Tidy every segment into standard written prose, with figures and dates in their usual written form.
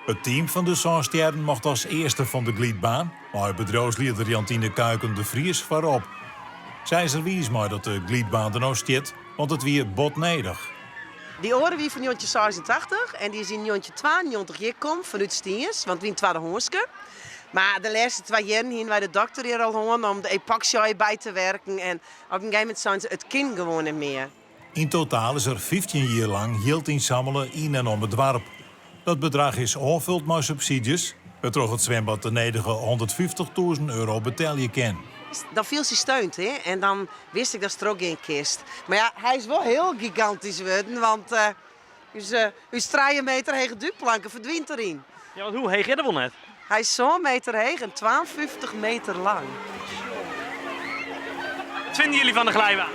It team fan de Sân Stjerren mocht as earste fan de glydbaan, mei bedriuwslieder Jantine Kuiken de Vries foarop. Sy is der wiis mei dat de glydbaan der no stiet, want it wie bot nedich. Dy oare wie fan 1986 en dy is yn 1992 hjir komd fanút Stiens, want it wie in twaddehânske. Mar de lêste twa jierren hiene wy de dokter hjir al hân om de epoxy by te werken en op in gegeven momint seinen se it kin gewoan net mear. Yn totaal is der 15 jier lang jild ynsammele yn en om it doarp. Dat bedrach is oanfuld mei subsydzjes, wêrtroch it swimbad de nedige 150.000 euro betelje kin. Dan fielst dy steund hè en dan wist ik datst trochgean kinst. Mar ja, hy is wol hiel gigantysk wurden, want ús, ús trije meter hege dúkplanke ferdwynt deryn. Ja, want hoe heech is er wol net? Hy is sân meter heech en 52 meter lang. Wat fine jullie fan de glijbaan?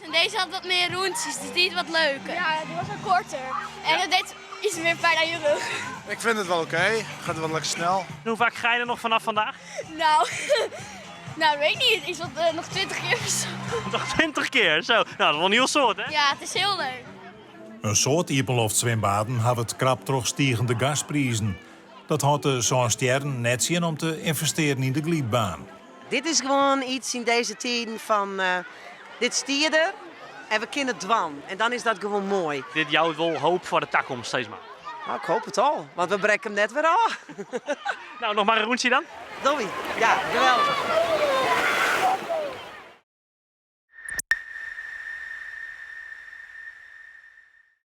En deze had wat meer rûntsjes, dus die is wat leuker. Ja, die was wat korter. En het deed iets meer pijn aan je rug. Ik vind het wel oké, gaat wel lekker snel. Hoe vaak ga je er nog vanaf vandaag? Nou, nou, weet ik niet. Iets wat nog 20 keer of zo. Nog 20 keer, zo. Nou, dat is wel een nieuw soort, hè? Ja, het is heel leuk. In soad iepenloftswimbaden hawwe it krap troch stigende gasprizen. Dat hâldt de Sân Stjerren net tsjin om te ynvestearjen yn de glydbaan. Dit is gewoan iets yn dizze tiden fan dit stiet der en we kinne it dwaan. En dan is dat gewoan moai. Dit jout wol hoop foar de takomst, sis mar. Nou, ik hoop it al, want we brekke him net wer ôf. Nou, noch mar in rûntsje dan. Doei. Ja, geweldich.